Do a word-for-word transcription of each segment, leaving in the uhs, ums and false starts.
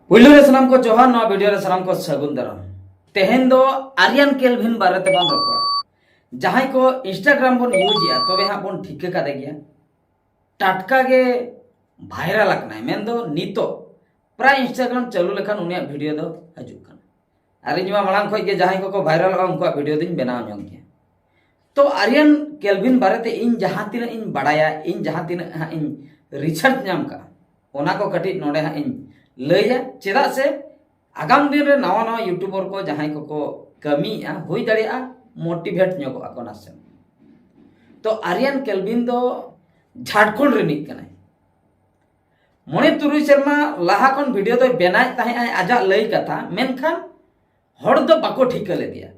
ᱯᱩᱭᱞᱩ ᱨᱮ ᱥᱟᱱᱟᱢ ᱠᱚ ᱡᱚᱦᱟᱨ, ᱱᱚᱣᱟ ᱵᱷᱤᱰᱤᱭᱳ ᱨᱮ ᱥᱟᱱᱟᱢ ᱠᱚ ᱥᱟᱹᱜᱩᱱ ᱫᱟᱨᱟᱢ᱾ ᱛᱮᱦᱮᱧ ᱫᱚ ᱟᱨᱭᱟᱱ ᱠᱮᱞᱵᱷᱤᱱ ᱵᱟᱨᱮ ᱛᱮᱵᱚᱱ ᱨᱚᱯᱚᱲᱟ᱾ ᱡᱟᱦᱟᱸᱭ ᱠᱚ Instagram ᱵᱚᱱ ᱤᱭᱩᱡᱽ ᱮᱜᱼᱟ, ᱛᱚᱵᱮ ᱦᱟᱸᱜ ᱵᱚᱱ ᱴᱷᱤᱠᱟᱹ ᱠᱟᱫᱮ ᱜᱮᱭᱟ᱾ ᱴᱟᱴᱠᱟ ᱜᱮ ᱵᱷᱟᱭᱨᱟᱞ ᱟᱠᱟᱱᱟᱭ, ᱢᱮᱱᱫᱚ ᱱᱤᱛᱚᱜ ᱯᱨᱟᱭ Instagram ᱪᱟᱹᱞᱩ ᱞᱮᱠᱷᱟᱱ ᱩᱱᱤᱭᱟᱜ ᱵᱷᱤᱰᱤᱭᱳ ᱫᱚ ᱦᱤᱡᱩᱜ ᱠᱟᱱᱟ᱾ ᱟᱨ ᱤᱧ ᱢᱟ ᱢᱟᱲᱟᱝ ᱠᱷᱚᱡ ᱜᱮ ᱡᱟᱦᱟᱸᱭ ᱠᱚᱠᱚ ᱵᱷᱟᱭᱨᱟᱞᱚᱜᱼᱟ, ᱩᱱᱠᱩᱣᱟᱜ ᱵᱷᱤᱰᱤᱭᱳ ᱫᱚᱧ ᱵᱮᱱᱟᱣ ᱧᱚᱜ ᱜᱮᱭᱟ᱾ ᱛᱚ ᱟᱨᱭᱟᱱ ᱠᱮᱞᱵᱷᱤᱱ ᱵᱟᱨᱮᱛᱮ ᱤᱧ ᱡᱟᱦᱟᱸ ᱛᱤᱱᱟᱹᱜ ᱤᱧ ᱵᱟᱲᱟᱭᱟ, ᱤᱧ ᱡᱟᱦᱟᱸ ᱛᱤᱱᱟᱹᱜ ᱦᱟᱸᱜ ᱤᱧ ᱨᱤᱥᱟᱨᱪ ᱧᱟᱢ ᱠᱟᱜᱼᱟ, ᱚᱱᱟ ᱠᱚ ᱠᱟᱹᱴᱤᱡ ᱱᱚᱰᱮ ᱦᱟᱸᱜ ᱤᱧ ᱞᱟᱹᱭᱟ᱾ ᱪᱮᱫᱟᱜ ᱥᱮ ᱟᱜᱟᱢ ᱫᱤᱱ ᱨᱮ ᱱᱟᱣᱟ ᱱᱟᱣᱟ ᱭᱩᱴᱩᱵᱟᱨ ᱠᱚ ᱡᱟᱦᱟᱸᱭ ᱠᱚᱠᱚ ᱠᱟᱹᱢᱤᱭᱮᱫᱼᱟ, ᱦᱩᱭ ᱫᱟᱲᱮᱭᱟᱜᱼᱟ ᱢᱳᱴᱤᱵᱷᱮᱴ ᱧᱚᱜᱚᱜ ᱟᱠᱚ ᱱᱟᱥᱮ᱾ ᱛᱚ ᱟᱨᱭᱟᱱ ᱠᱮᱞᱵᱷᱤᱱ ᱫᱚ ᱡᱷᱟᱲᱠᱷᱚᱸᱰ ᱨᱤᱱᱤᱡ ᱠᱟᱱᱟᱭ᱾ ᱢᱚᱬᱮ ᱛᱩᱨᱩᱭ ᱥᱮᱨᱢᱟ ᱞᱟᱦᱟ ᱠᱷᱚᱱ ᱵᱷᱤᱰᱤᱭᱳ ᱫᱚᱭ ᱵᱮᱱᱟᱣᱮᱫ ᱛᱟᱦᱮᱸᱜ ᱟᱭ ᱟᱡᱟᱜ ᱞᱟᱹᱭ ᱠᱟᱛᱷᱟ, ᱢᱮᱱᱠᱷᱟᱱ ᱦᱚᱲ ᱫᱚ ᱵᱟᱠᱚ ᱴᱷᱤᱠᱟᱹ ᱞᱮᱫᱮᱭᱟ᱾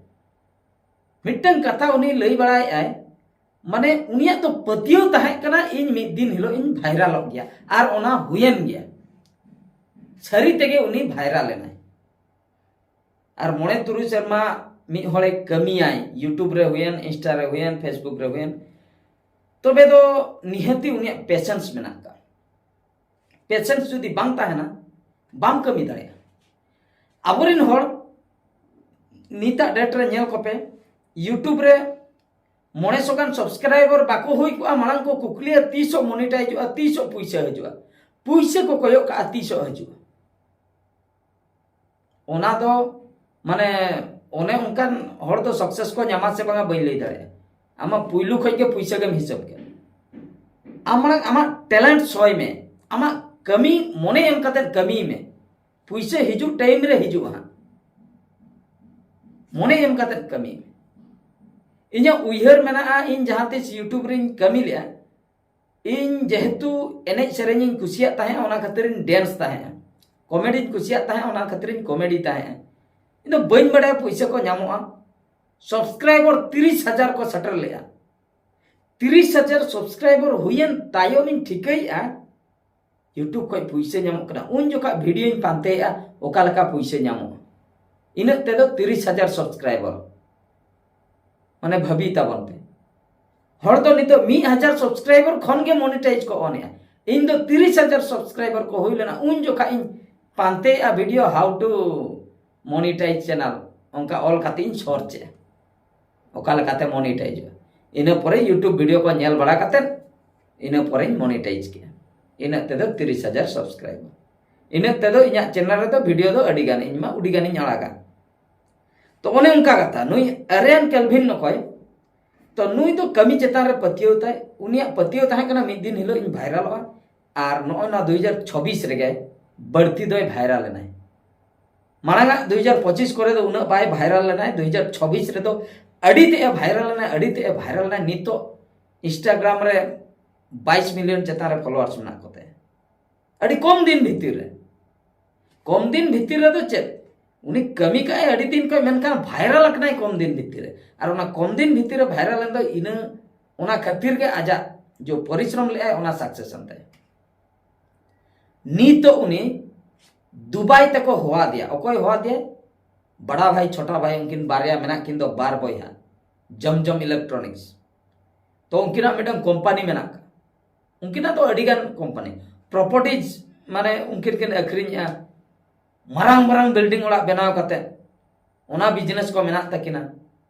ᱢᱤᱫᱴᱟᱝ ᱠᱟᱛᱷᱟ ᱩᱱᱤ ᱞᱟᱹᱭ ᱵᱟᱲᱟᱭᱮᱫ ᱟᱭ, ᱢᱟᱱᱮ ᱩᱱᱤᱭᱟᱜ ᱫᱚ ᱯᱟᱹᱛᱭᱟᱹᱣ ᱛᱟᱦᱮᱸ ᱠᱟᱱᱟ ᱤᱧ ᱢᱤᱫ ᱫᱤᱱ ᱦᱤᱞᱳᱜ ᱤᱧ ᱵᱷᱟᱭᱨᱟᱞᱚᱜ ᱜᱮᱭᱟ, ᱟᱨ ᱚᱱᱟ ᱦᱩᱭᱮᱱ ᱜᱮᱭᱟ᱾ ᱥᱟᱹᱨᱤ ᱛᱮᱜᱮ ᱩᱱᱤ ᱵᱷᱟᱭᱨᱟᱞ ᱮᱱᱟᱭ᱾ ᱟᱨ ᱢᱚᱬᱮ ᱛᱩᱨᱩᱭ ᱥᱮᱨᱢᱟ ᱢᱤᱫ ᱦᱚᱲᱮ ᱠᱟᱹᱢᱤᱭᱟᱭ, ᱭᱩᱴᱩᱵᱽ ᱨᱮ ᱦᱩᱭᱮᱱ, ᱤᱱᱥᱴᱟ ᱨᱮ ᱦᱩᱭᱮᱱ, ᱯᱷᱮᱥᱵᱩᱠ ᱨᱮ ᱦᱩᱭᱮᱱ, ᱛᱚᱵᱮ ᱫᱚ ᱱᱤᱦᱟᱹᱛᱤ ᱩᱱᱤᱭᱟᱜ ᱯᱮᱥᱮᱱᱥ ᱢᱮᱱᱟᱜ ᱟᱠᱟᱫ᱾ ᱯᱮᱥᱮᱱᱥ ᱡᱩᱫᱤ ᱵᱟᱝ ᱛᱟᱦᱮᱱᱟ, ᱵᱟᱢ ᱠᱟᱹᱢᱤ ᱫᱟᱲᱮᱭᱟᱜᱼᱟ᱾ ᱟᱵᱚᱨᱮᱱ ᱦᱚᱲ ᱱᱤᱛᱟᱜ ᱰᱮᱴ ᱨᱮ ᱧᱮᱞ ᱠᱚᱯᱮ, ᱭᱩᱴᱩᱵᱽ ᱨᱮ ᱢᱚᱬᱮ ᱥᱚ ᱜᱟᱱ ᱥᱟᱵᱥᱠᱨᱟᱭᱵᱟᱨ ᱵᱟᱠᱚ ᱦᱩᱭ ᱠᱚᱜᱼᱟ, ᱢᱟᱲᱟᱝ ᱠᱚ ᱠᱩᱠᱞᱤᱭᱟ ᱛᱤᱥᱚᱜ ᱢᱚᱱᱤᱴᱟᱭᱤᱡᱚᱜᱼᱟ, ᱛᱤᱥᱚᱜ ᱯᱩᱭᱥᱟᱹ ᱦᱤᱡᱩᱜᱼᱟ᱾ ᱯᱩᱭᱥᱟᱹ ᱠᱚ ᱠᱚᱭᱚᱜ ᱠᱟᱜᱼᱟ ᱛᱤᱥᱚᱜ ᱦᱤᱡᱩᱜᱼᱟ᱾ ᱚᱱᱟ ᱫᱚ ᱢᱟᱱᱮ ᱚᱱᱮ ᱚᱱᱠᱟᱱ ᱦᱚᱲ ᱫᱚ ᱥᱟᱠᱥᱮᱥ ᱠᱚ ᱧᱟᱢᱟ ᱥᱮ ᱵᱟᱝᱟ ᱵᱟᱹᱧ ᱞᱟᱹᱭ ᱫᱟᱲᱮᱭᱟᱜᱼᱟ᱾ ᱟᱢᱟᱜ ᱯᱩᱭᱞᱩ ᱠᱷᱚᱡ ᱜᱮ ᱯᱩᱭᱥᱟᱹ ᱜᱮᱢ ᱦᱤᱥᱟᱹᱵ ᱠᱮᱫ᱾ ᱟᱢ ᱢᱟᱲᱟᱝ ᱟᱢᱟᱜ ᱴᱮᱞᱮᱱᱴ ᱥᱚᱭ ᱢᱮ, ᱟᱢᱟᱜ ᱠᱟᱹᱢᱤ ᱢᱚᱱᱮ ᱮᱢ ᱠᱟᱛᱮ ᱠᱟᱹᱢᱤᱭ ᱢᱮ᱾ ᱯᱩᱭᱥᱟᱹ ᱦᱤᱡᱩᱜ ᱴᱟᱭᱤᱢ ᱨᱮ ᱦᱤᱡᱩᱜᱼᱟ ᱦᱟᱸᱜ᱾ ᱢᱚᱱᱮ ᱮᱢ ᱠᱟᱛᱮ ᱠᱟᱹᱢᱤᱭ ᱢᱮ᱾ ᱤᱧᱟᱹᱜ ᱩᱭᱦᱟᱹᱨ ᱢᱮᱱᱟᱜᱼᱟ, ᱤᱧ ᱡᱟᱦᱟᱸ ᱛᱤᱥ ᱭᱩᱴᱩᱵᱽ ᱨᱤᱧ ᱠᱟᱹᱢᱤ ᱞᱮᱜᱼᱟ, ᱤᱧ ᱡᱮᱦᱮᱛᱩ ᱮᱱᱮᱡ ᱥᱮᱨᱮᱧ ᱤᱧ ᱠᱩᱥᱤᱭᱟᱜ ᱛᱟᱦᱮᱸᱜᱼᱟ, ᱚᱱᱟ ᱠᱷᱟᱹᱛᱤᱨ ᱤᱧ ᱰᱮᱱᱥ ᱛᱟᱦᱮᱸᱜᱼᱟ᱾ ᱠᱚᱢᱮᱰᱤᱧ ᱠᱩᱥᱤᱭᱟᱜ ᱛᱟᱦᱮᱸᱜᱼᱟ, ᱚᱱᱟ ᱠᱷᱟᱹᱛᱤᱨ ᱤᱧ ᱠᱚᱢᱮᱰᱤ ᱛᱟᱦᱮᱸᱜᱼᱟ᱾ ᱤᱧ ᱫᱚ ᱵᱟᱹᱧ ᱵᱟᱲᱟᱭᱟ ᱯᱩᱭᱥᱟᱹ ᱠᱚ ᱧᱟᱢᱚᱜᱼᱟ᱾ ᱥᱟᱵᱥᱠᱨᱟᱭᱵᱟᱨ ᱛᱤᱨᱤᱥ ᱦᱟᱡᱟᱨ ᱠᱚ ᱥᱮᱴᱮᱨ ᱞᱮᱜᱼᱟ᱾ ᱛᱤᱨᱤᱥ ᱦᱟᱡᱟᱨ ᱥᱟᱵᱥᱠᱨᱟᱭᱵᱟᱨ ᱦᱩᱭᱮᱱ ᱛᱟᱭᱚᱢ ᱤᱧ ᱴᱷᱤᱠᱟᱹᱭᱮᱜᱼᱟ ᱭᱩᱴᱩᱵᱽ ᱠᱷᱚᱡ ᱯᱩᱭᱥᱟᱹ ᱧᱟᱢᱚᱜ ᱠᱟᱱᱟ᱾ ᱩᱱ ᱡᱚᱠᱷᱟᱡ ᱵᱷᱤᱰᱤᱭᱳᱧ ᱯᱟᱱᱛᱮᱭᱮᱜᱼᱟ ᱚᱠᱟ ᱞᱮᱠᱟ ᱯᱩᱭᱥᱟᱹ ᱧᱟᱢᱚᱜᱼᱟ᱾ ᱤᱱᱟᱹᱜ ᱛᱮᱫᱚ ᱛᱤᱨᱤᱥ ᱦᱟᱡᱟᱨ ᱥᱟᱵᱥᱠᱨᱟᱭᱵᱟᱨ ᱢᱟᱱᱮ ᱵᱷᱟᱹᱵᱤ ᱛᱟᱵᱚᱱ ᱯᱮ, ᱦᱚᱲ ᱫᱚ ᱱᱤᱛᱚᱜ ᱢᱤᱫ ᱦᱟᱡᱟᱨ ᱥᱟᱵᱥᱠᱨᱟᱭᱵᱟᱨ ᱠᱷᱚᱱ ᱜᱮ ᱢᱚᱱᱤᱴᱟᱭᱤᱡᱽ ᱠᱚ ᱚᱱᱮᱜᱼᱟ᱾ ᱤᱧ ᱫᱚ ᱛᱤᱨᱤᱥ ᱦᱟᱡᱟᱨ ᱥᱟᱵᱥᱠᱨᱟᱭᱵᱟᱨ ᱠᱚ ᱦᱩᱭ ᱞᱮᱱᱟ, ᱩᱱ ᱡᱚᱠᱷᱟᱡ ᱤᱧ ᱯᱟᱱᱛᱮᱭᱮᱫᱼᱟ video how to monetize channel, ᱚᱱᱠᱟ ᱚᱞ ᱠᱟᱛᱮ ᱤᱧ search ᱮᱫᱼᱟ ᱚᱠᱟ ᱞᱮᱠᱟᱛᱮ monetizeᱚᱜᱼᱟ᱾ ᱤᱱᱟᱹ ᱯᱚᱨᱮ YouTube video ᱠᱚ ᱧᱮᱞ ᱵᱟᱲᱟ ᱠᱟᱛᱮ ᱤᱱᱟᱹ ᱯᱚᱨᱮᱧ monetize ᱠᱮᱫᱼᱟ᱾ ᱤᱱᱟᱹᱜ ᱛᱮᱫᱚ ᱛᱤᱨᱤᱥ ᱦᱟᱡᱟᱨ subscriber᱾ ᱤᱱᱟᱹᱜ ᱛᱮᱫᱚ ᱤᱧᱟᱹᱜ channel ᱨᱮᱫᱚ video ᱫᱚ ᱟᱹᱰᱤ ᱜᱟᱱ, ᱤᱧ ᱢᱟ ᱟᱹᱰᱤ ᱜᱟᱱᱤᱧ ᱟᱲᱟᱜᱟ᱾ ᱛᱚ ᱚᱱᱮ ᱚᱱᱠᱟ ᱠᱟᱛᱷᱟ, ᱱᱩᱭ ᱟᱨᱭᱟᱱ ᱠᱮᱞᱵᱷᱤᱱ ᱱᱚᱠᱚᱭ, ᱛᱚ ᱱᱩᱭ ᱫᱚ ᱠᱟᱹᱢᱤ ᱪᱮᱛᱟᱱ ᱨᱮ ᱯᱟᱹᱛᱭᱟᱹᱣ ᱛᱟᱭ, ᱩᱱᱤᱭᱟᱜ ᱯᱟᱹᱛᱭᱟᱹᱣ ᱛᱟᱦᱮᱸ ᱠᱟᱱᱟ ᱢᱤᱫ ᱫᱤᱱ ᱦᱤᱞᱳᱜ ᱤᱧ viralᱚᱜᱼᱟ᱾ ᱟᱨ ᱱᱚᱜᱼᱚᱭ ᱱᱚᱣᱟ ᱫᱩ ᱦᱟᱡᱟᱨ ᱪᱷᱚᱵᱵᱤᱥ ᱨᱮᱜᱮ ᱵᱟᱹᱲᱛᱤ ᱫᱚᱭ viral ᱮᱱᱟᱭ᱾ ᱢᱟᱲᱟᱝᱟᱜ ᱫᱩ ᱦᱟᱡᱟᱨ ᱯᱚᱸᱪᱤᱥ ᱠᱚᱨᱮ ᱫᱚ ᱩᱱᱟᱹᱜ ᱵᱟᱭ viral ᱞᱮᱱᱟᱭ, ᱫᱩ ᱦᱟᱡᱟᱨ ᱪᱷᱚᱵᱵᱤᱥ ᱨᱮᱫᱚ ᱟᱹᱰᱤ ᱛᱮᱫ ᱮ viral ᱞᱮᱱᱟᱭ, ᱟᱹᱰᱤ ᱛᱮᱫ ᱮ viral ᱞᱮᱱᱟᱭ᱾ ᱱᱤᱛᱚᱜ Instagram ᱨᱮ ᱵᱟᱭᱤᱥ million ᱪᱮᱛᱟᱱ ᱨᱮ followers ᱢᱮᱱᱟᱜ ᱠᱚᱛᱟᱭᱟ᱾ ᱟᱹᱰᱤ ᱠᱚᱢ ᱫᱤᱱ ᱵᱷᱤᱛᱤᱨ ᱨᱮ, ᱠᱚᱢ ᱫᱤᱱ ᱵᱷᱤᱛᱤᱨ ᱨᱮᱫᱚ ᱪᱮᱫ, ᱩᱱᱤ ᱠᱟᱹᱢᱤ ᱠᱟᱜᱼᱟᱭ ᱟᱹᱰᱤ ᱫᱤᱱ ᱠᱷᱚᱱ, ᱢᱮᱱᱠᱷᱟᱱ viral ᱟᱠᱟᱱᱟᱭ ᱠᱚᱢ ᱫᱤᱱ ᱵᱷᱤᱛᱤᱨ ᱨᱮ᱾ ᱟᱨ ᱚᱱᱟ ᱠᱚᱢ ᱫᱤᱱ ᱵᱷᱤᱛᱤᱨ ᱨᱮ viral ᱮᱱ ᱫᱚ ᱤᱱᱟᱹ, ᱚᱱᱟ ᱠᱷᱟᱹᱛᱤᱨ ᱜᱮ ᱟᱡᱟᱜ ᱡᱚ ᱯᱚᱨᱤᱥᱨᱚᱢ ᱞᱮᱜᱼᱟᱭ, ᱚᱱᱟ success ᱮᱱ ᱛᱟᱭᱟ᱾ ᱱᱤᱛᱚᱜ ᱩᱱᱤ ᱫᱩᱵᱟᱭ ᱛᱮᱠᱚ ᱦᱚᱦᱚ ᱟᱫᱮᱭᱟ᱾ ᱚᱠᱚᱭ ᱦᱚᱦᱚ ᱟᱫᱮᱭᱟ? ᱵᱟᱲᱟ ᱵᱷᱟᱭ, ᱪᱷᱳᱴᱟ ᱵᱷᱟᱭ, ᱩᱱᱠᱤᱱ ᱵᱟᱨᱭᱟ ᱢᱮᱱᱟᱜ ᱠᱤᱱ ᱫᱚ, ᱵᱟᱨ ᱵᱚᱭᱦᱟ, ᱡᱚᱢᱡᱚᱢ Electronics᱾ ᱛᱚ ᱩᱱᱠᱤᱱᱟᱜ ᱢᱤᱫᱴᱟᱝ company ᱢᱮᱱᱟᱜ ᱠᱟᱜᱼᱟ᱾ ᱩᱱᱠᱤᱱᱟᱜ ᱫᱚ ᱟᱹᱰᱤ ᱜᱟᱱ company, properties, ᱢᱟᱱᱮ ᱩᱱᱠᱤᱱ ᱠᱤᱱ ᱟᱹᱠᱷᱨᱤᱧᱮᱜᱼᱟ᱾ ᱢᱟᱨᱟᱝ ᱢᱟᱨᱟᱝ building ᱚᱲᱟᱜ ᱵᱮᱱᱟᱣ ᱠᱟᱛᱮ ᱚᱱᱟ business ᱠᱚ ᱢᱮᱱᱟᱜ ᱛᱟᱹᱠᱤᱱᱟ᱾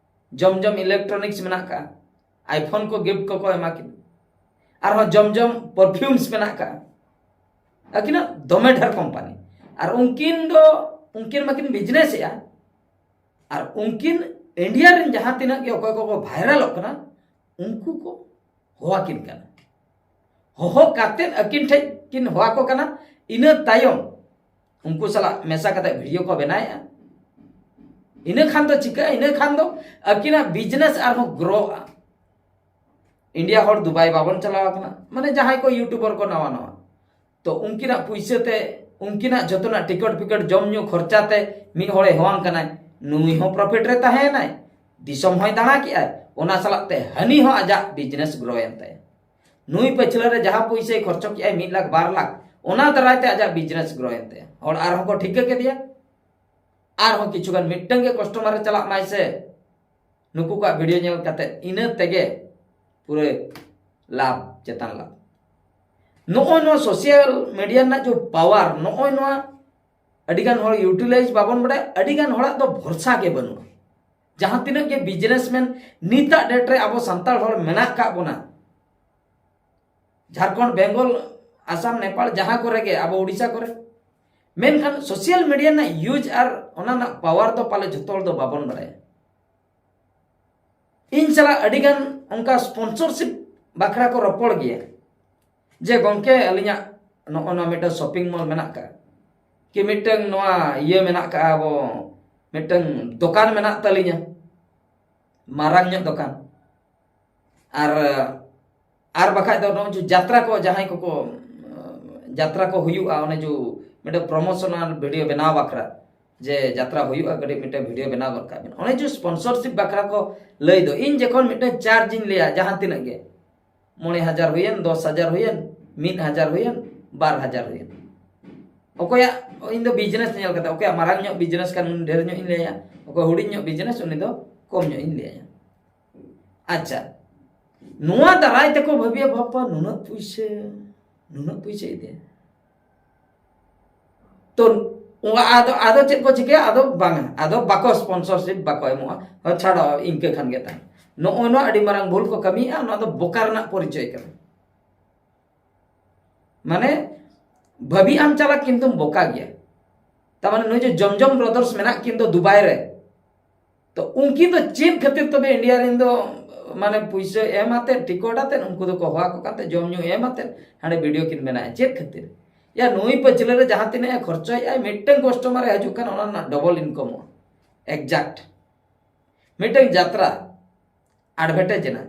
ᱡᱚᱢᱡᱚᱢ Electronics ᱢᱮᱱᱟᱜ ᱠᱟᱜᱼᱟ, iPhone ᱠᱚ gift ᱠᱚᱠᱚ ᱮᱢᱟ ᱠᱤᱱᱟ, ᱟᱨᱦᱚᱸ ᱡᱚᱢᱡᱚᱢ perfumes ᱢᱮᱱᱟᱜ ᱠᱟᱜᱼᱟ᱾ ᱟᱹᱠᱤᱱᱟᱜ ᱫᱚᱢᱮ ᱰᱷᱮᱨ company᱾ ᱟᱨ ᱩᱱᱠᱤᱱ ᱫᱚ, ᱩᱱᱠᱤᱱ ᱢᱟᱠᱤᱱ business ᱮᱜᱼᱟ, ᱟᱨ ᱩᱱᱠᱤᱱ India ᱨᱮᱱ ᱡᱟᱦᱟᱸ ᱛᱤᱱᱟᱹᱜ ᱜᱮ ᱚᱠᱚᱭ ᱠᱚᱠᱚ viralᱚᱜ ᱠᱟᱱᱟ, ᱩᱱᱠᱩ ᱠᱚ ᱦᱚᱦᱚᱣᱟᱠᱤᱱ ᱠᱟᱱᱟ᱾ ᱦᱚᱦᱚ ᱠᱟᱛᱮᱫ ᱟᱹᱠᱤᱱ ᱴᱷᱮᱡ ᱠᱤᱱ ᱦᱚᱦᱚᱣᱟᱠᱚ ᱠᱟᱱᱟ᱾ ᱤᱱᱟᱹ ᱛᱟᱭᱚᱢ ᱩᱱᱠᱩ ᱥᱟᱞᱟᱜ ᱢᱮᱥᱟ ᱠᱟᱛᱮ video ᱠᱚ ᱵᱮᱱᱟᱣᱮᱫᱼᱟ᱾ ᱤᱱᱟᱹ ᱠᱷᱟᱱ ᱫᱚ ᱪᱤᱠᱟᱹᱜᱼᱟ? ᱤᱱᱟᱹ ᱠᱷᱟᱱ ᱫᱚ ᱟᱹᱠᱤᱱᱟᱜ business ᱟᱨᱦᱚᱸ growᱜᱼᱟ᱾ India ᱦᱚᱲ ᱫᱩᱵᱟᱭ ᱵᱟᱵᱚᱱ ᱪᱟᱞᱟᱣ ᱟᱠᱟᱱᱟ, ᱢᱟᱱᱮ ᱡᱟᱦᱟᱸᱭ ᱠᱚ YouTuber ᱠᱚ ᱱᱟᱣᱟ ᱱᱟᱣᱟ, ᱛᱚ ᱩᱱᱠᱤᱱᱟᱜ ᱯᱩᱭᱥᱟᱹ ᱛᱮ, ᱩᱱᱠᱤᱱᱟᱜ ᱡᱚᱛᱚᱱᱟᱜ ticket ᱯᱷᱤᱠᱮᱴ, ᱡᱚᱢ ᱧᱩ ᱠᱷᱚᱨᱪᱟ ᱛᱮ ᱢᱤᱫ ᱦᱚᱲᱮ ᱦᱚᱦᱚᱣᱟᱢ ᱠᱟᱱᱟᱭ, ᱱᱩᱭ ᱦᱚᱸ profit ᱨᱮ ᱛᱟᱦᱮᱸᱭᱮᱱᱟᱭ, ᱫᱤᱥᱚᱢ ᱦᱚᱸᱭ ᱫᱟᱬᱟ ᱠᱮᱜᱼᱟᱭ, ᱚᱱᱟ ᱥᱟᱞᱟᱜ ᱛᱮ ᱦᱟᱹᱱᱤ ᱦᱚᱸ ᱟᱡᱟᱜ business growᱮᱱ ᱛᱟᱭᱟ᱾ ᱱᱩᱭ ᱯᱟᱹᱪᱷᱞᱟᱹ ᱨᱮ ᱡᱟᱦᱟᱸ ᱯᱩᱭᱥᱟᱹᱭ ᱠᱷᱚᱨᱪᱚ ᱠᱮᱜᱼᱟᱭ ᱢᱤᱫ ᱞᱟᱠᱷ ᱵᱟᱨ ᱞᱟᱠᱷ, ᱚᱱᱟ ᱫᱟᱨᱟᱭ ᱛᱮ ᱟᱡᱟᱜ business growᱮᱱ ᱛᱟᱭᱟ᱾ ᱦᱚᱲ ᱟᱨᱦᱚᱸ ᱠᱚ ᱴᱷᱤᱠᱟᱹ ᱠᱮᱫᱮᱭᱟ, ᱟᱨᱦᱚᱸ ᱠᱤᱪᱷᱩ ᱜᱟᱱ ᱢᱤᱫᱴᱟᱝ ᱜᱮ customer ᱮ ᱪᱟᱞᱟᱜ ᱢᱟᱭ ᱥᱮ, ᱱᱩᱠᱩ ᱠᱚᱣᱟᱜ video ᱧᱮᱞ ᱠᱟᱛᱮ ᱤᱱᱟᱹ ᱛᱮᱜᱮ ᱯᱩᱨᱟᱹ ᱞᱟᱵᱷ ᱪᱮᱛᱟᱱ ᱞᱟᱵᱷ᱾ ᱱᱚᱜᱼᱚᱭ ᱱᱚᱣᱟ social media ᱨᱮᱱᱟᱜ ᱡᱮ power, ᱱᱚᱜᱼᱚᱭ ᱱᱚᱣᱟ ᱟᱹᱰᱤᱜᱟᱱ ᱦᱚᱲ ᱤᱭᱩᱴᱤᱞᱟᱭᱤᱡᱽ ᱵᱟᱵᱚᱱ ᱵᱟᱲᱟᱭᱟ, ᱟᱹᱰᱤᱜᱟᱱ ᱦᱚᱲᱟᱜ ᱫᱚ ᱵᱷᱚᱨᱥᱟ ᱜᱮ ᱵᱟᱹᱱᱩᱜᱼᱟ᱾ ᱡᱟᱦᱟᱸ ᱛᱤᱱᱟᱹᱜ ᱜᱮ ᱵᱤᱡᱽᱱᱮᱥᱢᱮᱱ ᱱᱤᱛᱟᱜ ᱰᱮᱴ ᱨᱮ ᱟᱵᱚ ᱥᱟᱱᱛᱟᱲ ᱦᱚᱲ ᱢᱮᱱᱟᱜ ᱠᱟᱜ ᱵᱚᱱᱟ, ᱡᱷᱟᱲᱠᱷᱚᱸᱰ, ᱵᱮᱝᱜᱚᱞ, ᱟᱥᱟᱢ, ᱱᱮᱯᱟᱞ, ᱡᱟᱦᱟᱸ ᱠᱚᱨᱮ ᱜᱮ, ᱟᱵᱚ ᱳᱰᱤᱥᱟ ᱠᱚᱨᱮ, ᱢᱮᱱᱠᱷᱟᱱ ᱥᱳᱥᱟᱞ ᱢᱤᱰᱤᱭᱟ ᱨᱮᱱᱟᱜ ᱤᱭᱩᱡᱽ ᱟᱨ ᱚᱱᱟ ᱨᱮᱱᱟᱜ ᱯᱟᱣᱟᱨ ᱫᱚ ᱯᱟᱞᱮ ᱡᱷᱚᱛᱚ ᱦᱚᱲ ᱫᱚ ᱵᱟᱵᱚᱱ ᱵᱟᱲᱟᱭᱟ᱾ ᱤᱧ ᱥᱟᱞᱟᱜ ᱟᱹᱰᱤᱜᱟᱱ ᱚᱱᱠᱟ ᱥᱯᱚᱱᱥᱚᱨᱥᱤᱯ ᱵᱟᱠᱷᱨᱟ ᱠᱚ ᱨᱚᱯᱚᱲ ᱜᱮᱭᱟ, ᱡᱮ, "ᱜᱚᱢᱠᱮ, ᱟᱹᱞᱤᱧᱟᱜ ᱱᱚᱜᱼᱚ ᱱᱚᱣᱟ ᱢᱤᱫᱴᱟᱝ ᱥᱚᱯᱤᱝ ᱢᱚᱞ ᱢᱮᱱᱟᱜ ᱠᱟᱜᱼᱟ, ᱠᱤ ᱢᱤᱫᱴᱟᱝ ᱱᱚᱣᱟ ᱤᱭᱟᱹ ᱢᱮᱱᱟᱜ ᱠᱟᱜᱼᱟ, ᱟᱵᱚ ᱢᱤᱫᱴᱟᱝ ᱫᱚᱠᱟᱱ ᱢᱮᱱᱟᱜ ᱛᱟᱹᱞᱤᱧᱟ, ᱢᱟᱨᱟᱝ ᱧᱚᱜ ᱫᱚᱠᱟᱱ, ᱟᱨ ᱟᱨ ᱵᱟᱠᱷᱟᱡ ᱫᱚ ᱱᱚᱜᱼᱚᱭ ᱡᱮ ᱡᱟᱛᱨᱟ ᱠᱚ, ᱡᱟᱦᱟᱸᱭ ᱠᱚᱠᱚ, ᱡᱟᱛᱨᱟ ᱠᱚ ᱦᱩᱭᱩᱜᱼᱟ, ᱚᱱᱮ ᱡᱮ ᱢᱤᱫᱴᱮᱱ ᱯᱨᱚᱢᱳᱥᱚᱱᱟᱞ ᱵᱷᱤᱰᱤᱭᱳ ᱵᱮᱱᱟᱣ ᱵᱟᱠᱷᱨᱟ, ᱡᱮ ᱡᱟᱛᱨᱟ ᱦᱩᱭᱩᱜᱼᱟ, ᱠᱟᱹᱴᱤᱡ ᱢᱤᱫᱴᱮᱱ ᱵᱷᱤᱰᱤᱭᱳ ᱵᱮᱱᱟᱣ ᱜᱚᱫ ᱠᱟᱜ ᱵᱮᱱ, ᱚᱱᱮ ᱡᱮ ᱥᱯᱚᱱᱥᱚᱨᱥᱤᱯ ᱵᱟᱠᱷᱨᱟ ᱠᱚ ᱞᱟᱹᱭ ᱫᱚ, ᱤᱧ ᱡᱚᱠᱷᱚᱱ ᱢᱤᱫᱴᱮᱱ ᱪᱟᱨᱡᱽ ᱤᱧ ᱞᱟᱹᱭᱟ, ᱡᱟᱦᱟᱸ ᱛᱤᱱᱟᱹᱜ ᱜᱮ, ᱢᱚᱬᱮ ᱦᱟᱡᱟᱨ ᱦᱩᱭᱮᱱ, ᱫᱚᱥ ᱦᱟᱡᱟᱨ ᱦᱩᱭᱮᱱ, ᱢᱤᱫ ᱦᱟᱡᱟᱨ ᱦᱩᱭᱮᱱ, ᱵᱟᱨ ᱦᱟᱡᱟᱨ ᱦᱩᱭᱮᱱ, ᱚᱠᱚᱭᱟᱜ, ᱤᱧ ᱫᱚ ᱵᱤᱡᱽᱱᱮᱥ ᱧᱮᱞ ᱠᱟᱛᱮ, ᱚᱠᱚᱭᱟᱜ ᱢᱟᱨᱟᱝ ᱧᱚᱜ ᱵᱤᱡᱽᱱᱮᱥ ᱠᱷᱟᱱ, ᱩᱱᱤ ᱰᱷᱮᱨ ᱧᱚᱜ ᱤᱧ ᱞᱟᱹᱭᱟ, ᱚᱠᱚᱭ ᱦᱩᱰᱤᱧ ᱧᱚᱜ ᱵᱤᱡᱽᱱᱮᱥ, ᱩᱱᱤ ᱫᱚ ᱠᱚᱢ ᱧᱚᱜ ᱤᱧ ᱞᱟᱹᱭᱟ᱾ ᱟᱪᱪᱷᱟ, ᱱᱚᱣᱟ ᱫᱟᱨᱟᱭ ᱛᱮᱠᱚ ᱵᱷᱟᱹᱵᱤᱭᱟ, "ᱵᱟᱯᱟ, ᱱᱩᱱᱟᱹᱜ ᱯᱩᱭᱥᱟᱹ, ᱱᱩᱱᱟᱹᱜ ᱯᱩᱭᱥᱟᱹ ᱤᱫᱤᱭᱟ᱾" ᱛᱚ, ᱚᱱᱟ ᱟᱫᱚ, ᱟᱫᱚ ᱪᱮᱫ ᱠᱚ ᱪᱤᱠᱟᱹᱭᱟ? ᱟᱫᱚ ᱵᱟᱝᱟ, ᱟᱫᱚ ᱵᱟᱠᱚ ᱥᱯᱚᱱᱥᱚᱨᱥᱤᱯ ᱵᱟᱠᱚ ᱮᱢᱚᱜᱼᱟ, "ᱦᱚᱸ, ᱪᱷᱟᱲᱚ, ᱤᱱᱠᱟᱹ ᱠᱷᱟᱱ ᱜᱮ ᱛᱟᱦᱮᱸ᱾" ᱱᱚᱜᱼᱚ ᱱᱚᱣᱟ ᱟᱹᱰᱤ ᱢᱟᱨᱟᱝ ᱵᱷᱩᱞ ᱠᱚ ᱠᱟᱹᱢᱤᱭᱮᱫᱼᱟ, ᱱᱚᱣᱟ ᱫᱚ ᱵᱚᱠᱟ ᱨᱮᱱᱟᱜ ᱯᱚᱨᱤᱪᱚᱭ ᱠᱟᱱᱟ᱾ ᱢᱟᱱᱮ, ᱵᱷᱟᱹᱵᱤ ᱟᱢ ᱪᱟᱞᱟᱠ ᱠᱤᱱᱛᱩᱢ ᱵᱚᱠᱟ ᱜᱮᱭᱟ᱾ ᱛᱟᱨ ᱢᱟᱱᱮ, ᱱᱩᱭ ᱡᱮ ᱡᱚᱢ ᱡᱚᱢ ᱵᱨᱟᱫᱟᱨᱥ ᱢᱮᱱᱟᱜ ᱠᱤᱱ ᱫᱚ ᱫᱩᱵᱟᱭ ᱨᱮ, ᱛᱚ ᱩᱱᱠᱤᱱ ᱫᱚ ᱪᱮᱫ ᱠᱷᱟᱹᱛᱤᱨ ᱛᱚᱵᱮ ᱤᱱᱰᱤᱭᱟ ᱨᱮᱱ ᱫᱚ, ᱢᱟᱱᱮ, ᱯᱩᱭᱥᱟᱹ ᱮᱢ ᱟᱛᱮ, ᱴᱤᱠᱚᱴ ᱟᱛᱮ, ᱩᱱᱠᱩ ᱫᱚᱠᱚ ᱦᱚᱦᱚ ᱟᱠᱚ ᱠᱟᱱ ᱛᱮ, ᱡᱚᱢ ᱧᱩ ᱮᱢ ᱟᱛᱮ ᱦᱟᱸᱰᱮ ᱵᱷᱤᱰᱤᱭᱳ ᱠᱤᱱ ᱵᱮᱱᱟᱣᱮᱫᱼᱟ᱾ ᱪᱮᱫ ᱠᱷᱟᱹᱛᱤᱨ? ᱭᱟ, ᱱᱩᱭ ᱯᱟᱹᱪᱷᱞᱟᱹ ᱨᱮ ᱡᱟᱦᱟᱸ ᱛᱤᱱᱟᱹᱜ ᱮ ᱠᱷᱚᱨᱪᱚᱭᱮᱫᱼᱟ, ᱢᱤᱫᱴᱟᱝ ᱠᱟᱥᱴᱚᱢᱟᱨ ᱮ ᱦᱤᱡᱩᱜ ᱠᱟᱱ, ᱚᱱᱟ ᱨᱮᱱᱟᱜ ᱰᱚᱵᱚᱞ ᱤᱱᱠᱟᱢᱚᱜᱼᱟ᱾ ᱮᱠᱡᱟᱠᱴ᱾ ᱢᱤᱫᱴᱟᱝ ᱡᱟᱛᱨᱟ ᱮᱰᱵᱷᱮᱴᱟᱡᱽ ᱮᱱᱟ,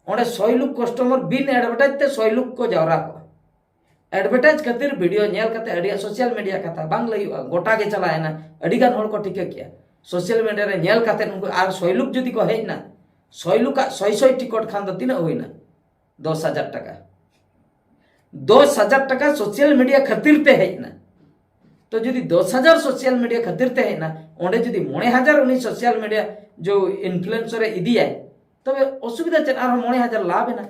ᱚᱸᱰᱮ ᱥᱚᱭ ᱞᱩᱠ ᱠᱟᱥᱴᱚᱢᱟᱨ ᱵᱤᱱ ᱮᱰᱵᱷᱮᱴᱟᱡᱽ ᱛᱮ ᱥᱚᱭ ᱞᱩᱠ ᱠᱚ ᱡᱟᱣᱨᱟ ᱠᱚᱜᱼᱟ᱾ ᱮᱰᱵᱷᱮᱴᱟᱡᱽ ᱠᱷᱟᱹᱛᱤᱨ ᱵᱷᱤᱰᱤᱭᱳ ᱧᱮᱞ ᱠᱟᱛᱮ, ᱟᱹᱰᱤᱭᱟᱜ ᱥᱳᱥᱟᱞ ᱢᱤᱰᱤᱭᱟ ᱠᱟᱛᱷᱟ ᱵᱟᱝ ᱞᱟᱹᱭᱩᱜᱼᱟ, ᱜᱚᱴᱟ ᱜᱮ ᱪᱟᱞᱟᱣ ᱮᱱᱟ, ᱟᱹᱰᱤ ᱜᱟᱱ ᱦᱚᱲ ᱠᱚ ᱴᱷᱤᱠᱟᱹ ᱠᱮᱜᱼᱟ᱾ ᱥᱳᱥᱟᱞ ᱢᱤᱰᱤᱭᱟ ᱨᱮ ᱧᱮᱞ ᱠᱟᱛᱮ ᱩᱱᱠᱩ ᱟᱨ ᱥᱚᱭ ᱞᱩᱠ ᱡᱩᱫᱤ ᱠᱚ ᱦᱮᱡ ᱮᱱᱟ, ᱥᱚᱭ ᱞᱩᱠᱟᱜ ᱥᱚᱭ ᱥᱚᱭ ᱴᱤᱠᱚᱴ ᱠᱷᱟᱱ ᱫᱚ ᱛᱤᱱᱟᱹᱜ ᱦᱩᱭᱱᱟ? ᱫᱚᱥ ᱦᱟᱡᱟᱨ ᱴᱟᱠᱟ᱾ ᱫᱚᱥ ᱦᱟᱡᱟᱨ ᱴᱟᱠᱟ ᱥᱳᱥᱟᱞ ᱢᱤᱰᱤᱭᱟ ᱠᱷᱟᱹᱛᱤᱨ ᱛᱮ ᱦᱮᱡ ᱮᱱᱟ᱾ ᱛᱚ ᱡᱩᱫᱤ ᱫᱚᱥ ᱦᱟᱡᱟᱨ ᱥᱳᱥᱟᱞ ᱢᱤᱰᱤᱭᱟ ᱠᱷᱟᱹᱛᱤᱨ ᱛᱮ ᱦᱮᱡ ᱮᱱᱟ, ᱚᱸᱰᱮ ᱡᱩᱫᱤ ᱢᱚᱬᱮ ᱦᱟᱡᱟᱨ ᱩᱱᱤ ᱥᱳᱥᱟᱞ ᱢᱤᱰᱤᱭᱟ ᱡᱚ ᱤᱱᱯᱷᱞᱩᱭᱮᱱᱥᱟᱨ ᱮ ᱤᱫᱤᱭᱟᱭ, ᱛᱚᱵᱮ ᱚᱥᱩᱵᱤᱫᱷᱟ ᱪᱮᱫ? ᱟᱨᱦᱚᱸ ᱢᱚᱬᱮ ᱦᱟᱡᱟᱨ ᱞᱟᱵᱷ ᱮᱱᱟ᱾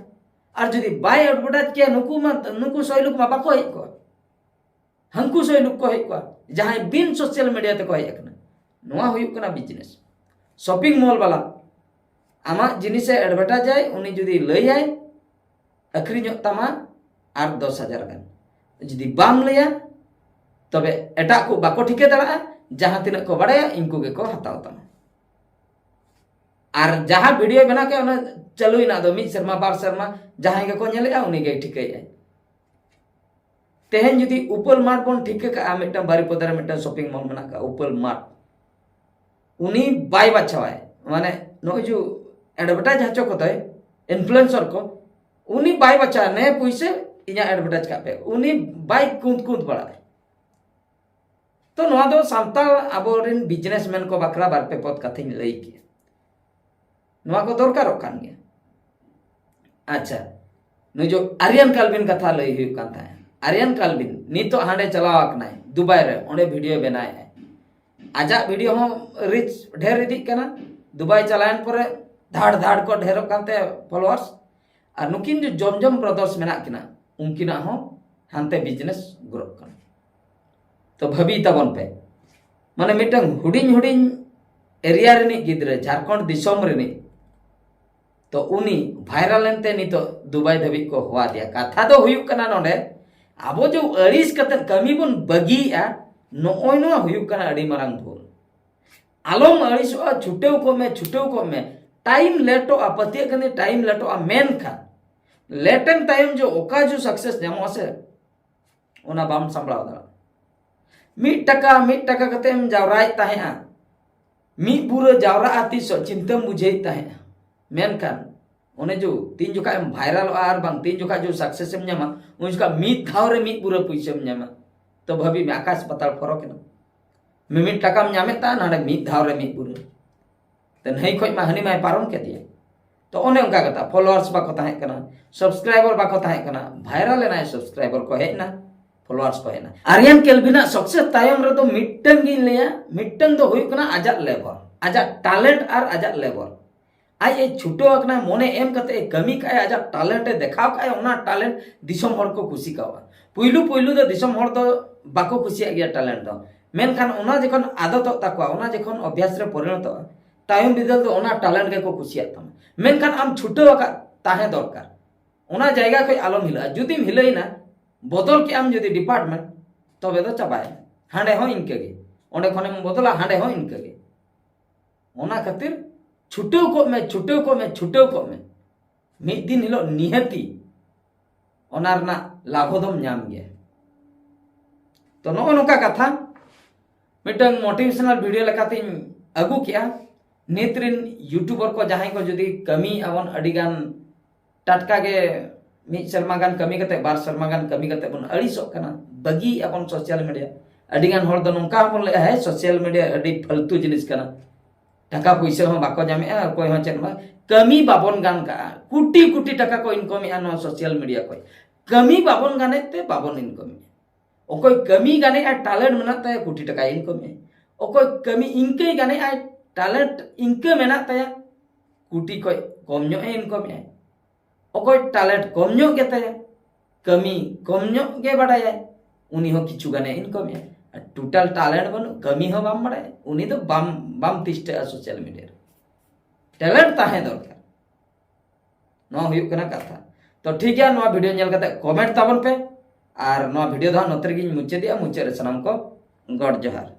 ᱟᱨ ᱡᱩᱫᱤ ᱵᱟᱭ ᱮᱰᱵᱷᱮᱴᱟᱡᱽ ᱠᱮᱭᱟ, ᱱᱩᱠᱩ ᱢᱟ, ᱱᱩᱠᱩ ᱥᱚᱭ ᱞᱩᱠ ᱢᱟ ᱵᱟᱠᱚ ᱦᱮᱡ ᱠᱚᱜᱼᱟ᱾ ᱦᱟᱹᱱᱠᱩ ᱥᱚᱭ ᱞᱩᱠ ᱠᱚ ᱦᱮᱡ ᱠᱚᱣᱟ, ᱡᱟᱦᱟᱸᱭ ᱵᱤᱱ ᱥᱳᱥᱟᱞ ᱢᱤᱰᱤᱭᱟ ᱛᱮᱠᱚ ᱦᱮᱡ ᱟᱠᱟᱱᱟ᱾ ᱱᱚᱣᱟ ᱦᱩᱭᱩᱜ ᱠᱟᱱᱟ ᱵᱤᱡᱽᱱᱮᱥ᱾ ᱥᱚᱯᱤᱝ ᱢᱚᱞ ᱵᱟᱞᱟ ᱟᱢᱟᱜ ᱡᱤᱱᱤᱥᱮ ᱮᱰᱵᱷᱮᱴᱟᱡᱟᱭ, ᱩᱱᱤ ᱡᱩᱫᱤ ᱞᱟᱹᱭᱟᱭ, ᱟᱹᱠᱷᱨᱤᱧᱚᱜ ᱛᱟᱢᱟ ᱟᱨ ᱫᱚᱥ ᱦᱟᱡᱟᱨ ᱜᱟᱱ᱾ ᱡᱩᱫᱤ ᱵᱟᱢ ᱞᱟᱹᱭᱟ, ᱛᱚᱵᱮ ᱮᱴᱟᱜ ᱠᱚ ᱵᱟᱠᱚ ᱴᱷᱤᱠᱟᱹ ᱫᱟᱲᱮᱭᱟᱜᱼᱟ, ᱡᱟᱦᱟᱸ ᱛᱤᱱᱟᱹᱜ ᱠᱚ ᱵᱟᱲᱟᱭᱟ ᱤᱱᱠᱩ ᱜᱮᱠᱚ ᱦᱟᱛᱟᱣ ᱛᱟᱢᱟ᱾ ᱟᱨ ᱡᱟᱦᱟᱸ ᱵᱷᱤᱰᱤᱭᱳ ᱵᱮᱱᱟᱣ ᱠᱮᱫ, ᱚᱱᱟ ᱪᱟᱹᱞᱩᱭᱮᱱᱟ, ᱟᱫᱚ ᱢᱤᱫ ᱥᱮᱨᱢᱟ ᱵᱟᱨ ᱥᱮᱨᱢᱟ ᱡᱟᱦᱟᱸᱭ ᱜᱮᱠᱚ ᱧᱮᱞᱮᱜᱼᱟ, ᱩᱱᱤ ᱜᱮᱭ ᱴᱷᱤᱠᱟᱹᱭᱮᱫᱼᱟᱭ᱾ ᱛᱮᱦᱮᱧ ᱡᱩᱫᱤ ᱩᱯᱟᱹᱞ ᱢᱟᱨᱴ ᱵᱚᱱ ᱴᱷᱤᱠᱟᱹ ᱠᱟᱜᱼᱟ, ᱢᱤᱫᱴᱟᱝ ᱵᱟᱨᱤᱯᱚᱫᱟ ᱨᱮ ᱢᱤᱫᱴᱟᱝ ᱥᱚᱯᱤᱝ ᱢᱚᱞ ᱢᱮᱱᱟᱜ ᱠᱟᱜᱼᱟ ᱩᱯᱟᱹᱞ ᱢᱟᱨᱴ, ᱩᱱᱤ ᱵᱟᱭ ᱵᱟᱪᱷᱟᱣᱟᱭ, ᱢᱟᱱᱮ ᱱᱚᱜᱼᱚᱭ ᱡᱮ ᱮᱰᱵᱷᱮᱴᱟᱡᱽ ᱦᱚᱪᱚ ᱠᱚᱛᱟᱭ ᱤᱱᱯᱷᱞᱩᱭᱮᱱᱥᱟᱨ ᱠᱚ, ᱩᱱᱤ ᱵᱟᱭ ᱵᱟᱪᱷᱟᱣᱟ, ᱱᱮ ᱯᱩᱭᱥᱟᱹ ᱤᱧᱟᱹᱜ ᱮᱰᱵᱷᱮᱴᱟᱡᱽ ᱠᱟᱜ ᱯᱮ, ᱩᱱᱤ ᱵᱟᱭ ᱠᱩᱸᱫ ᱠᱩᱸᱫ ᱵᱟᱲᱟᱭᱟ᱾ ᱛᱚ ᱱᱚᱣᱟ ᱫᱚ ᱥᱟᱱᱛᱟᱲ ᱟᱵᱚᱨᱮᱱ ᱵᱤᱡᱽᱱᱮᱥᱢᱮᱱ ᱠᱚ ᱵᱟᱠᱷᱨᱟ ᱵᱟᱨ ᱯᱮ ᱯᱚᱫ ᱠᱟᱛᱷᱟᱧ ᱞᱟᱹᱭ ᱠᱮᱭᱟ, ᱱᱚᱣᱟ ᱠᱚ ᱫᱚᱨᱠᱟᱨᱚᱜ ᱠᱟᱱ ᱜᱮᱭᱟ᱾ ᱟᱪᱪᱷᱟ, ᱱᱩᱭ ᱡᱚ ᱟᱨᱭᱟᱱ ᱠᱟᱞᱵᱤᱱ ᱠᱟᱛᱷᱟ ᱞᱟᱹᱭ ᱦᱩᱭᱩᱜ ᱠᱟᱱ ᱛᱟᱦᱮᱸᱫ᱾ ᱟᱨᱭᱟᱱ ᱠᱟᱞᱵᱤᱱ ᱱᱤᱛᱚᱜ ᱦᱟᱸᱰᱮ ᱪᱟᱞᱟᱣ ᱟᱠᱟᱱᱟᱭ ᱫᱩᱵᱟᱭ ᱨᱮ, ᱚᱸᱰᱮ ᱵᱷᱤᱰᱤᱭᱳ ᱵᱮᱱᱟᱣᱮᱫᱼᱟᱭ᱾ ᱟᱡᱟᱜ ᱵᱷᱤᱰᱤᱭᱳ ᱦᱚᱸ ᱨᱤᱪ ᱰᱷᱮᱨ ᱤᱫᱤᱜ ᱠᱟᱱᱟ᱾ ᱫᱩᱵᱟᱭ ᱪᱟᱞᱟᱣᱮᱱ ᱯᱚᱨᱮ ᱫᱷᱟᱲ ᱫᱷᱟᱲ ᱠᱚ ᱰᱷᱮᱨᱚᱜ ᱠᱟᱱ ᱛᱟᱭᱟ ᱯᱷᱚᱞᱳᱣᱟᱨᱥ᱾ ᱟᱨ ᱱᱩᱠᱤᱱ ᱡᱚ ᱡᱚᱢ ᱡᱚᱢ ᱵᱨᱟᱫᱟᱨᱥ ᱢᱮᱱᱟᱜ ᱠᱤᱱᱟ, ᱩᱱᱠᱤᱱᱟᱜ ᱦᱚᱸ ᱦᱟᱱᱛᱮ ᱵᱤᱡᱽᱱᱮᱥ ᱜᱨᱳᱜ ᱠᱟᱱᱟ᱾ ᱛᱚ ᱵᱷᱟᱹᱵᱤ ᱛᱟᱵᱚᱱ ᱯᱮ, ᱢᱟᱱᱮ ᱢᱤᱫᱴᱟᱝ ᱦᱩᱰᱤᱧ ᱦᱩᱰᱤᱧ ᱮᱨᱤᱭᱟ ᱨᱤᱱᱤᱡ ᱜᱤᱫᱽᱨᱟᱹ, ᱡᱷᱟᱲᱠᱷᱚᱸᱰ ᱫᱤᱥᱚᱢ ᱨᱤᱱᱤᱡ, ᱛᱚ ᱩᱱᱤ ᱵᱷᱟᱭᱨᱟᱞ ᱮᱱᱛᱮ ᱱᱤᱛᱚᱜ ᱫᱩᱵᱟᱭ ᱫᱷᱟᱹᱵᱤᱡ ᱠᱚ ᱦᱚᱦᱚ ᱟᱫᱮᱭᱟ᱾ ᱠᱟᱛᱷᱟ ᱫᱚ ᱦᱩᱭᱩᱜ ᱠᱟᱱᱟ, ᱱᱚᱰᱮ ᱟᱵᱚ ᱡᱮ ᱟᱹᱲᱤᱥ ᱠᱟᱛᱮ ᱠᱟᱹᱢᱤ ᱵᱚᱱ ᱵᱟᱹᱜᱤᱭᱮᱫᱼᱟ, ᱱᱚᱜᱼᱚᱭ ᱱᱚᱣᱟ ᱦᱩᱭᱩᱜ ᱠᱟᱱᱟ ᱟᱹᱰᱤ ᱢᱟᱨᱟᱝ ᱵᱷᱩᱞ᱾ ᱟᱞᱚᱢ ᱟᱹᱲᱤᱥᱚᱜᱼᱟ, ᱪᱷᱩᱴᱟᱹᱣ ᱠᱚᱜ ᱢᱮ, ᱪᱷᱩᱴᱟᱹᱣ ᱠᱚᱜ ᱢᱮ᱾ ᱴᱟᱭᱤᱢ ᱞᱮᱴᱚᱜᱼᱟ, ᱯᱟᱹᱛᱭᱟᱹᱜ ᱠᱟᱹᱱᱟᱹᱧ ᱴᱟᱭᱤᱢ ᱞᱮᱴᱚᱜᱼᱟ, ᱢᱮᱱᱠᱷᱟᱱ ᱞᱮᱴᱮᱱ ᱛᱟᱭᱚᱢ ᱡᱮ ᱚᱠᱟ ᱡᱮ ᱥᱟᱠᱥᱮᱥ ᱧᱟᱢᱚᱜᱼᱟ ᱥᱮ, ᱚᱱᱟ ᱵᱟᱢ ᱥᱟᱢᱵᱲᱟᱣ ᱫᱟᱲᱮᱭᱟᱜᱼᱟ᱾ ᱢᱤᱫ ᱴᱟᱠᱟ ᱢᱤᱫ ᱴᱟᱠᱟ ᱠᱟᱛᱮᱢ ᱡᱟᱣᱨᱟᱭᱮᱫ ᱛᱟᱦᱮᱸᱜᱼᱟ, ᱢᱤᱫ ᱵᱩᱨᱟᱹ ᱡᱟᱣᱨᱟᱜᱼᱟ ᱛᱤᱥᱚᱜ ᱪᱤᱱᱛᱟᱹᱢ ᱵᱩᱡᱷᱟᱹᱣᱮᱫ ᱛᱟᱦᱮᱸᱜᱼᱟ, ᱢᱮᱱᱠᱷᱟᱱ ᱚᱱᱮ ᱡᱮ ᱛᱤᱱ ᱡᱚᱠᱷᱟᱜ ᱮᱢ ᱵᱷᱟᱭᱨᱟᱞᱚᱜᱼᱟ ᱟᱨ ᱵᱟᱝ ᱛᱤᱱ ᱡᱚᱠᱷᱟᱜ ᱡᱮ ᱥᱟᱠᱥᱮᱥ ᱮᱢ ᱧᱟᱢᱟ, ᱩᱱ ᱡᱚᱠᱷᱟᱜ ᱢᱤᱫ ᱫᱷᱟᱣ ᱨᱮ ᱢᱤᱫ ᱵᱩᱨᱟᱹ ᱯᱩᱭᱥᱟᱹᱢ ᱧᱟᱢᱟ᱾ ᱛᱚ ᱵᱷᱟᱹᱵᱤ ᱢᱮ, ᱟᱠᱟᱥ ᱯᱟᱛᱟᱞ ᱯᱷᱚᱨᱚᱠ ᱮᱱᱟ᱾ ᱢᱤᱢᱤᱫ ᱴᱟᱠᱟᱢ ᱧᱟᱢᱮᱫ ᱛᱟᱦᱮᱸ, ᱱᱟᱰᱮ ᱢᱤᱫ ᱫᱷᱟᱣ ᱨᱮ ᱢᱤᱫ ᱵᱩᱨᱟᱹ᱾ ᱛᱚ ᱱᱟᱹᱭ ᱠᱷᱚᱡ ᱢᱟ ᱦᱟᱹᱱᱤ ᱢᱟᱭ ᱯᱟᱨᱚᱢ ᱠᱮᱫᱮᱭᱟ᱾ ᱛᱚ ᱚᱱᱮ ᱚᱱᱠᱟ ᱠᱟᱛᱷᱟ, ᱯᱷᱚᱞᱳᱣᱟᱨᱥ ᱵᱟᱠᱚ ᱛᱟᱦᱮᱸ ᱠᱟᱱᱟ, ᱥᱟᱵᱥᱠᱨᱟᱭᱵᱟᱨ ᱵᱟᱠᱚ ᱛᱟᱦᱮᱸ ᱠᱟᱱᱟ, ᱵᱷᱟᱭᱨᱟᱞ ᱮᱱᱟᱭ, ᱥᱟᱵᱥᱠᱨᱟᱭᱵᱟᱨ ᱠᱚ ᱦᱮᱡ ᱮᱱᱟ, ᱯᱷᱚᱞᱳᱣᱟᱨᱥ ᱠᱚ ᱦᱮᱡ ᱮᱱᱟ᱾ ᱟᱨᱭᱟᱱ ᱠᱮᱞᱵᱤᱱᱟᱜ ᱥᱟᱠᱥᱮᱥ ᱛᱟᱭᱚᱢ ᱨᱮᱫᱚ ᱢᱤᱫᱴᱟᱝ ᱜᱤᱧ ᱞᱟᱹᱭᱟ, ᱢᱤᱫᱴᱟᱝ ᱫᱚ ᱦᱩᱭᱩᱜ ᱠᱟᱱᱟ ᱟᱡᱟᱜ ᱞᱮᱵᱚᱞ, ᱟᱡᱟᱜ ᱴᱮᱞᱮᱱᱴ ᱟᱨ ᱟᱡᱟᱜ ᱞᱮᱵᱚᱞ᱾ ᱟᱡ ᱮ ᱪᱷᱩᱴᱟᱹᱣ ᱟᱠᱟᱱᱟ, ᱢᱚᱱᱮ ᱮᱢ ᱠᱟᱛᱮ ᱮ ᱠᱟᱹᱢᱤ ᱠᱟᱜᱼᱟᱭ, ᱟᱡᱟᱜ ᱴᱮᱞᱮᱱᱴ ᱮ ᱫᱮᱠᱷᱟᱣ ᱠᱟᱜᱼᱟᱭ, ᱚᱱᱟ ᱴᱮᱞᱮᱱᱴ ᱫᱤᱥᱚᱢ ᱦᱚᱲ ᱠᱚ ᱠᱩᱥᱤ ᱠᱟᱣᱟ᱾ ᱯᱩᱭᱞᱩ ᱯᱩᱭᱞᱩ ᱫᱚ ᱫᱤᱥᱚᱢ ᱦᱚᱲ ᱫᱚ ᱵᱟᱠᱚ ᱠᱩᱥᱤᱭᱟᱜ ᱜᱮᱭᱟ ᱴᱮᱞᱮᱱᱴ ᱫᱚ᱾ ᱢᱮᱱᱠᱷᱟᱱ ᱚᱱᱟ ᱡᱚᱠᱷᱚᱱ ᱟᱫᱚᱛᱚᱜ ᱛᱟᱠᱚᱣᱟ, ᱚᱱᱟ ᱡᱚᱠᱷᱚᱱ ᱚᱵᱷᱭᱟᱥ ᱨᱮ ᱯᱚᱨᱤᱱᱚᱛᱚᱜᱼᱟ, ᱛᱟᱭᱚᱢ ᱵᱤᱫᱟᱹᱞ ᱫᱚ ᱚᱱᱟ ᱴᱮᱞᱮᱱᱴ ᱜᱮᱠᱚ ᱠᱩᱥᱤᱭᱟᱜ ᱛᱟᱢᱟ᱾ ᱢᱮᱱᱠᱷᱟᱱ ᱟᱢ ᱪᱷᱩᱴᱟᱹᱣ ᱟᱠᱟᱫ ᱛᱟᱦᱮᱸ ᱫᱚᱨᱠᱟᱨ᱾ ᱚᱱᱟ ᱡᱟᱭᱜᱟ ᱠᱷᱚᱱ ᱟᱞᱚᱢ ᱦᱤᱞᱟᱹᱜᱼᱟ᱾ ᱡᱩᱫᱤᱢ ᱦᱤᱞᱟᱹᱭᱮᱱᱟ, ᱵᱚᱫᱚᱞ ᱠᱮᱜ ᱟᱢ ᱡᱩᱫᱤ ᱰᱤᱯᱟᱨᱴᱢᱮᱱᱴ, ᱛᱚᱵᱮ ᱫᱚ ᱪᱟᱵᱟᱭᱮᱱᱟ᱾ ᱦᱟᱸᱰᱮ ᱦᱚᱸ ᱤᱱᱠᱟᱹ ᱜᱮ, ᱚᱸᱰᱮ ᱠᱷᱚᱱᱮᱢ ᱵᱚᱫᱚᱞᱟ, ᱦᱟᱸᱰᱮ ᱦᱚᱸ ᱤᱱᱠᱟᱹ ᱜᱮ᱾ ᱚᱱᱟ ᱠᱷᱟᱹᱛᱤᱨ ᱪᱷᱩᱴᱟᱹᱣ ᱠᱚᱜ ᱢᱮ, ᱪᱷᱩᱴᱟᱹᱣ ᱠᱚᱜ ᱢᱮ, ᱪᱷᱩᱴᱟᱹᱣ ᱠᱚᱜ ᱢᱮ᱾ ᱢᱤᱫ ᱫᱤᱱ ᱦᱤᱞᱳᱜ ᱱᱤᱦᱟᱹᱛᱤ ᱚᱱᱟ ᱨᱮᱱᱟᱜ ᱞᱟᱵᱷ ᱫᱚᱢ ᱧᱟᱢ ᱜᱮᱭᱟ᱾ ᱛᱚ, ᱱᱚᱜᱼᱚ ᱱᱚᱝᱠᱟ ᱠᱟᱛᱷᱟ ᱢᱤᱫᱴᱟᱝ ᱢᱳᱴᱤᱵᱷᱮᱥᱚᱱᱟᱞ ᱵᱷᱤᱰᱤᱭᱳ ᱞᱮᱠᱟᱛᱤᱧ ᱟᱹᱜᱩ ᱠᱮᱜᱼᱟ᱾ ᱱᱤᱛ ᱨᱮᱱ ᱭᱩᱴᱩᱵᱟᱨ ᱠᱚ ᱡᱟᱦᱟᱸᱭ ᱠᱚ ᱡᱩᱫᱤ ᱠᱟᱹᱢᱤᱭᱮᱫᱼᱟ ᱵᱚᱱ, ᱟᱹᱰᱤᱜᱟᱱ ᱴᱟᱴᱠᱟ ᱜᱮ ᱢᱤᱫ ᱥᱮᱨᱢᱟ ᱜᱟᱱ ᱠᱟᱹᱢᱤ ᱠᱟᱛᱮ, ᱵᱟᱨ ᱥᱮᱨᱢᱟ ᱜᱟᱱ ᱠᱟᱹᱢᱤ ᱠᱟᱛᱮ ᱵᱚᱱ ᱟᱹᱲᱤᱥᱚᱜ ᱠᱟᱱᱟ, ᱵᱟᱹᱜᱤᱭᱮᱫᱼᱟ ᱵᱚᱱ ᱥᱳᱥᱟᱞ ᱢᱤᱰᱤᱭᱟ᱾ ᱟᱹᱰᱤᱜᱟᱱ ᱦᱚᱲ ᱫᱚ ᱱᱚᱝᱠᱟ ᱦᱚᱸᱵᱚᱱ ᱞᱟᱹᱭᱟ, "ᱦᱮᱸ, ᱥᱳᱥᱟᱞ ᱢᱤᱰᱤᱭᱟ ᱟᱹᱰᱤ ᱯᱷᱟᱞᱛᱩ ᱡᱤᱱᱤᱥ ᱠᱟᱱᱟ, ᱴᱟᱠᱟ ᱯᱩᱭᱥᱟᱹ ᱦᱚᱸ ᱵᱟᱠᱚ ᱧᱟᱢᱮᱫᱼᱟ, ᱚᱠᱚᱭ ᱦᱚᱸ ᱪᱮᱫ ᱦᱚᱸ ᱵᱟᱝ, ᱠᱟᱹᱢᱤ ᱵᱟᱵᱚᱱ ᱜᱟᱱ ᱠᱟᱜᱼᱟ, ᱠᱳᱴᱤ ᱠᱳᱴᱤ ᱴᱟᱠᱟ ᱠᱚ ᱤᱱᱠᱚᱢᱮᱫᱼᱟ ᱱᱚᱣᱟ ᱥᱳᱥᱟᱞ ᱢᱤᱰᱤᱭᱟ ᱠᱷᱚᱱ, ᱠᱟᱹᱢᱤ ᱵᱟᱵᱚᱱ ᱜᱟᱱᱮᱫ ᱛᱮ ᱵᱟᱵᱚᱱ ᱤᱱᱠᱚᱢᱮᱫᱼᱟ᱾" ᱚᱠᱚᱭ ᱠᱟᱹᱢᱤ ᱜᱟᱱᱮᱫᱼᱟᱭ, ᱴᱮᱞᱮᱱᱴ ᱢᱮᱱᱟᱜ ᱛᱟᱭᱟ, ᱠᱳᱴᱤ ᱴᱟᱠᱟᱭ ᱤᱱᱠᱚᱢᱮᱫᱼᱟ᱾ ᱚᱠᱚᱭ ᱠᱟᱹᱢᱤ ᱤᱱᱠᱟᱹᱭ ᱜᱟᱱᱮᱫᱼᱟᱭ, ᱴᱮᱞᱮᱱᱴ ᱤᱱᱠᱟᱹ ᱢᱮᱱᱟᱜ ᱛᱟᱭᱟ, ᱠᱳᱴᱤ ᱠᱷᱚᱱ ᱠᱚᱢ ᱧᱚᱜ ᱮ ᱤᱱᱠᱚᱢᱮᱫᱼᱟᱭ᱾ ᱚᱠᱚᱭ ᱴᱮᱞᱮᱱᱴ ᱠᱚᱢ ᱧᱚᱜ ᱜᱮᱛᱟᱭᱟ, ᱠᱟᱹᱢᱤ ᱠᱚᱢ ᱧᱚᱜ ᱜᱮ ᱵᱟᱰᱟᱭᱟᱭ, ᱩᱱᱤ ᱦᱚᱸ ᱠᱤᱪᱷᱩ ᱜᱟᱱᱮ ᱤᱱᱠᱚᱢᱮᱫᱼᱟ᱾ ᱟᱨ ᱴᱳᱴᱟᱞ ᱴᱮᱞᱮᱱᱴ ᱵᱟᱹᱱᱩᱜ, ᱠᱟᱹᱢᱤ ᱦᱚᱸ ᱵᱟᱢ ᱵᱟᱰᱟᱭᱟ, ᱩᱱᱤ ᱫᱚ ᱵᱟᱢ, ᱵᱟᱢ ᱛᱤᱥᱴᱟᱹᱜᱼᱟ ᱥᱳᱥᱟᱞ ᱢᱤᱰᱤᱭᱟ ᱨᱮ᱾ ᱴᱮᱞᱮᱱᱴ ᱛᱟᱦᱮᱸ ᱫᱚᱨᱠᱟᱨ᱾ ᱱᱚᱣᱟ ᱦᱩᱭᱩᱜ ᱠᱟᱱᱟ ᱠᱟᱛᱷᱟ᱾ ᱛᱚ, ᱴᱷᱤᱠ ᱜᱮᱭᱟ, ᱱᱚᱣᱟ ᱵᱷᱤᱰᱤᱭᱳ ᱧᱮᱞ ᱠᱟᱛᱮ ᱠᱚᱢᱮᱱᱴ ᱛᱟᱵᱚᱱ ᱯᱮ᱾ ᱟᱨ ᱱᱚᱣᱟ ᱵᱷᱤᱰᱤᱭᱳ ᱫᱚ ᱦᱟᱸᱜ ᱱᱚᱛᱮ ᱨᱮᱜᱮᱧ ᱢᱩᱪᱟᱹᱫᱮᱜᱼᱟ᱾ ᱢᱩᱪᱟᱹᱫ ᱨᱮ ᱥᱟᱱᱟᱢ ᱠᱚ ᱜᱚᱰ ᱡᱚᱦᱟᱨ᱾